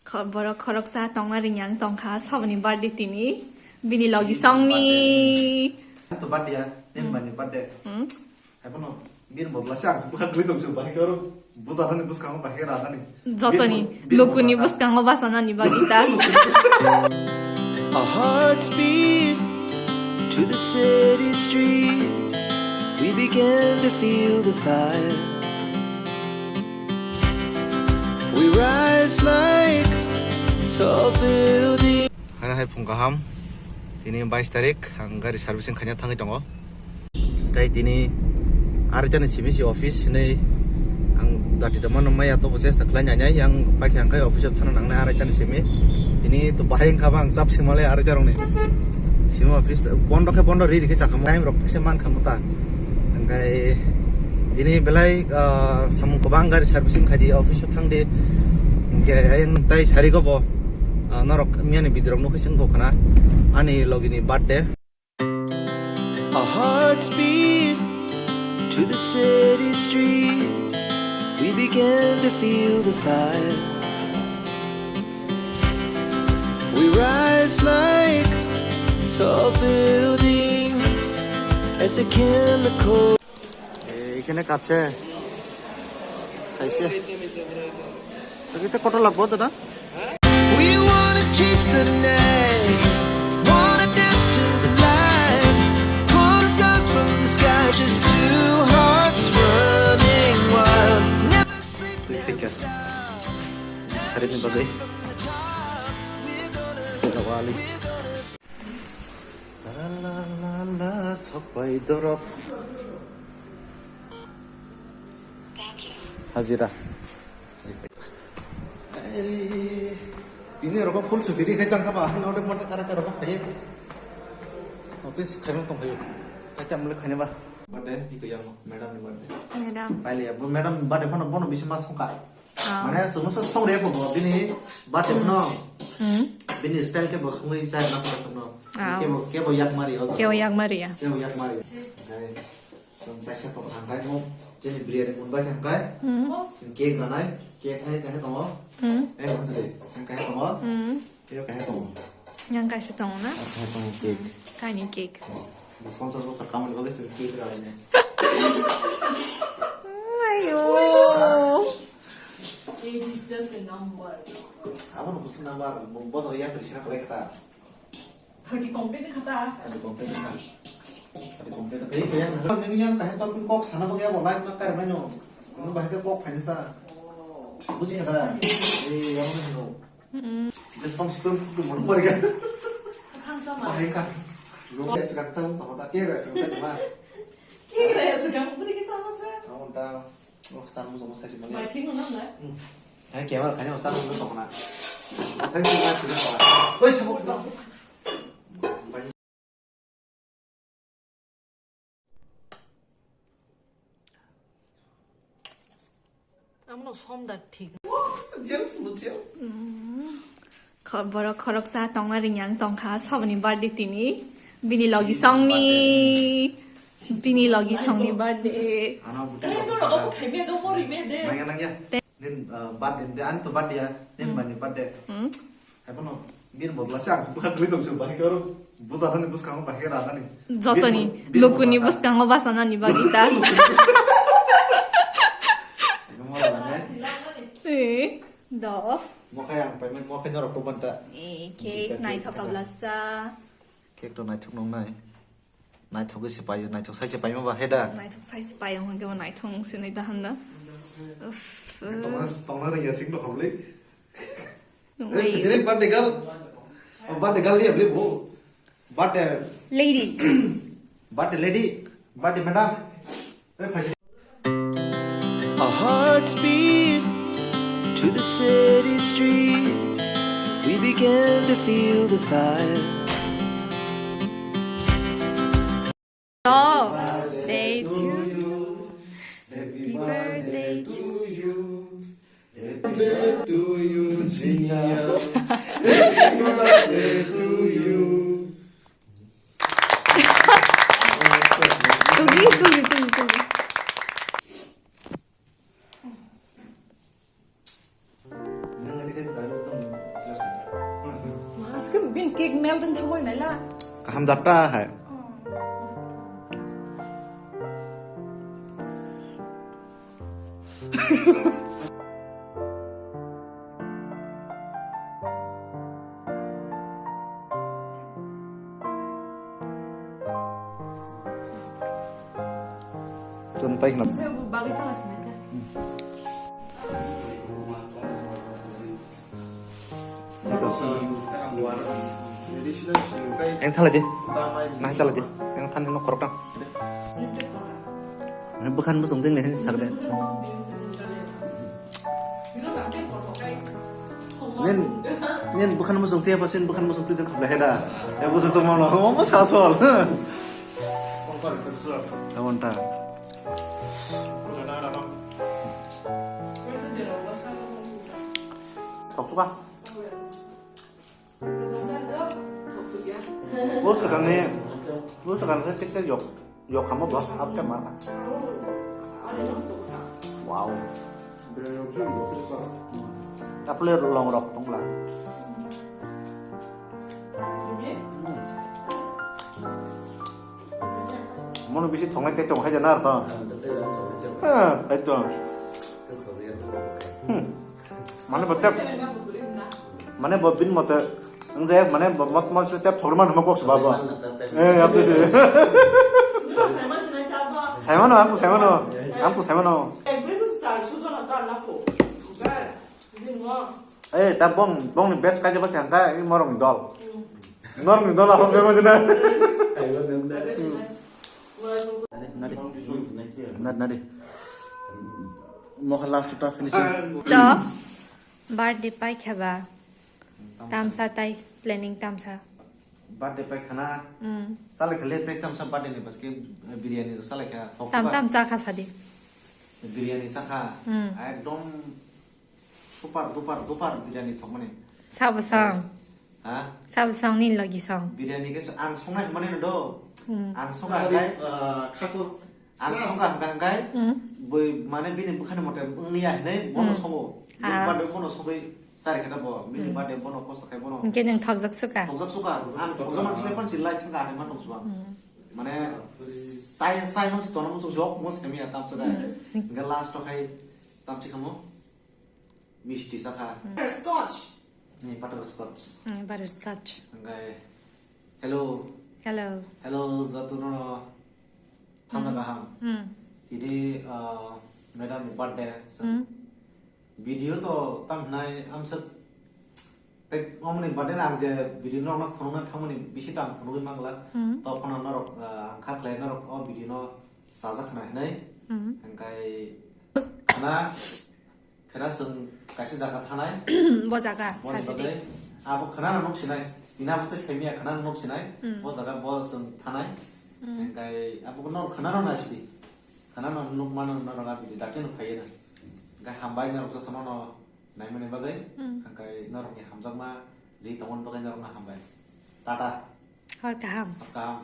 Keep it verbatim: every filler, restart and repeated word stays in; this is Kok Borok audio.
Khor-, borok khoroksa tongna ringya ang tongkha, saboni birthday tini. Bini logi songni. To birthday ya, nin bani birthday. Hmm. Hai bono, bini bobla se ang se bwkha kwlwi tong se, bahai khe oro bwsa nani bwskango bahai khe ra nani. Jotoni, bini bo-, bini lukuni bobla ta. Bwskango basa nani bagwi ta. Our hearts beat to the city streets. We began to feel the fire. We rise like tall buildings. Hana hai phung kaham. Tini bais tarik, ang gari servicing khaina thangwi tongo. Tai tini arai chani simi si office hinwi ang dati da mano maya to bo chesta khlai nai nai, ang paikha ang khai office o thana nangnai arai chani simi. Tini to bahai wngkha ba ang chap sima le arai charok ni. Simi office bondo khe bondo ri ri khe chakha time rok se man kha muta. Hingkai tini belai, ah, samung kwbang gari servicing khai di office o thang di. Hingke tai sari go bo, ah, norok miyani video rok nukhi sing kho khna ani logi ni birthday. Our hearts beat to the city streets. We began to feel the fire. We rise like tall buildings as the chemical. Eh, এখানে কাছে খাইছে। সঙ্গীতে কত লাগবো দাদা? We wanna chase the night, wanna dance to the light. Pull the stars from the sky, just two hearts running wild. Never sleep, never stop. Hari ni bagwi. Sawali. La la la la, sokbai dorop. Hajira. Ai, tini rokok full suti ri khai tang kha ba, haino de monte kara cha rokok khai. Office khai tong khai. Kai tam le khai ba. Birthday ni ko yang madam ni birthday. Madam. Paile ya, bo madam birthday phano bono bisi mas songkha. Ah. Mane sungsa songre ko bo bini birthday phano. Hmm. Bini style ke bo sungwi chai na ko sungno. Ah. Ke bo, ke bo yak mari o. Ke bo yak mari ya. Ke bo yak mari. Hai. Sung taisa to hangkai mo. Jeni biryani mun bai hangkai. Hmm. Sing cake nanai. Cake hai kai tongo. Hmm. Eh, mo sade. Kai tongo. Hmm. Tei kaisa tongo. Yang kaisa tongo na? Ah, kaisa tongo cake. Kaini cake. Oh, ponchas bosor kamani bagwi chwng cake rwlainai. Ayo. Age is just a number. Abono busi number, bo-, bodo ya pri sina kore kata. Thirty complete kata. Thirty complete kata. Thirty complete. Ei, kaya nang nini yang kaisa topic kok sana bagwi abo live ma kar mano. Nung bahai kok finance. Buji kata. Eh, yang mana? Mm. Bes pang situ tu mon pori kan. Khang sama. Bahai kan. Lo ya sekarang tahu tahu tak ya guys, sekarang mah. Kira ya sekarang, beri kisah apa sih? Kamu tahu. Oh, sar musuh musuh sih. Mai thing mana? Hmm. Hai, kaya mana kaya sar musuh mana? Thank you, mas. Oi, semua. Amno somda thik. Khor-, borok khoroksa tongna ringya ang tongkha, saboni birthday tini. Bini logi songni. Bini logi songni birthday. Ano buti. Eh, no, no, aku khaime do, mori me de. Nangya, nangya. Te- Nin, uh, birthday, de, ani to birthday ya. Nin mani birthday. Hmm. Hai bono, bini bobla se ang se bwkha kwlwi tong se, bahai khe oro bwsa nani bwskango bahai khe ra nani. Jotoni, bini bo-, bini lukuni bobla ta. Bwskango basa nani bagwi ta. Ego mora nani. Eh, do. Mokha yang payment, mokha norok to banta. Eh, cake naithok kablasa. Cake to naithok nong nai. Naithok se paio, naithok sai se paimo ba heda. Naithok sai se paio hwnkhe bo naithok se nai ta handa. Uff. Tongna, tongna rwngya sing no khamli. Nungwi. Eh, jere birthday girl. Oh, birthday girl ya bli bo. Birthday. Lady. Birthday lady. Birthday madam. Eh, phaisi. Our hearts beat to the city streets. We began to feel the fire. Oh, day to you. Happy birthday to you. Happy birthday to you, Jia. Happy birthday to you. Tugi, tugi, tugi, tugi. Skin bin cake mel ding thangoi naila. Kaham jatta hai. Tun pai khna. Bagwi chana sinai kha. Eng thalai di. Nang chalai di. Eng than no khorok tang. Ani bwkhan bwsong jeng ni sar be. Nen, nen bwkhan bwsong tiya pasin bwkhan bwsong tiya khobla heda. Ya bwsong song mano. Mo sa sol. Tabon ta. Thok chuka. Bo swkangni, bo swkang khe thik se yok, yok hamo bo, ap khe mar. Wow. Apple long rok tongla. Mono bisi thongnai tei tong hai jana ar to. Eh, hai to. Hmm. Mane bo tep, mane bo bin mote wng je, mane bo mot mot se tep thogma hwnma kok se ba bo. Eh, ya to se. Saimano, ang to saimano. Ang to saimano. Eh, ta bong, bong ni batch kaje ba khan ta, i morong dol. Morong dol ahok de mo jena. Nadi, nadi. Nadi, nadi. Mokha last ta finishing. To birthday pai khaba. Tamsa tai planning tamsa. Birthday pai khana. Mm. Sale khale tai tamsa birthday ni baske biryani sale kha. Tam tam cha kha sadi. Biryani cha kha. Mm. Ekdom super duper duper biryani thokmani. Sabo sang. Ha? Sabo sang ni logi sang. Biryani ke ang songnai mani no do. Mm. Ang songnai kai. Khato. Ang songkha hwnkha hwnkhe, hmm, bui mane bini bwkhani mote wngya hinwi bono, hmm, songo. Bini, ah, birthday bono sogwi chari kheno bo, bini, hmm, birthday bono kosto khai bono. Hwnkhe nwng thokjak sukha? Thokjak sukha. Ang thokjak man se pansi lai thangkha hinwi ma tong suwa. Hmm. Mane sai, sai man se tono muchung jok mo semiya tam sukha. Hmm. Hwnkhe last o khai tam si khamo. Misti sakha. Hmm. Butterscotch. Ni butterscotch. Hmm, butterscotch. Hwnkhe, hello. Hello. Hello, jotono thamna, hmm, kaham. Hmm. Tini, uh, madam ni birthday, so, hmm, video to tam hinai amsa te omni birthday na ang je video no na phunukna thangmani bisi tam phunugwi mangla. Hmm. To phano norok, uh, ang kha khlai norok o video no sajak khna hinai. Hmm. Hwnkhe khna Khena chwng kaisa jaga thanai. Bo jaga, boni sa sidi. Bagwi abo khwnano nuk sinai. Tini abo tei saimanya khwnano nuk sinai. Hmm. Bo jaga bo chwng thanai. Hmm. Hwnkhe abo no khwnano na sidi. Khwnano nuk mano norok a video dakti no phaiya na. Hwnkhe hambai norok jotono no naimani bagwi. Hmm. Hwnkhe norokni hamjakma ri tongmani bagwi norokno hambai. Tata. Hor kaham. Hor kaham.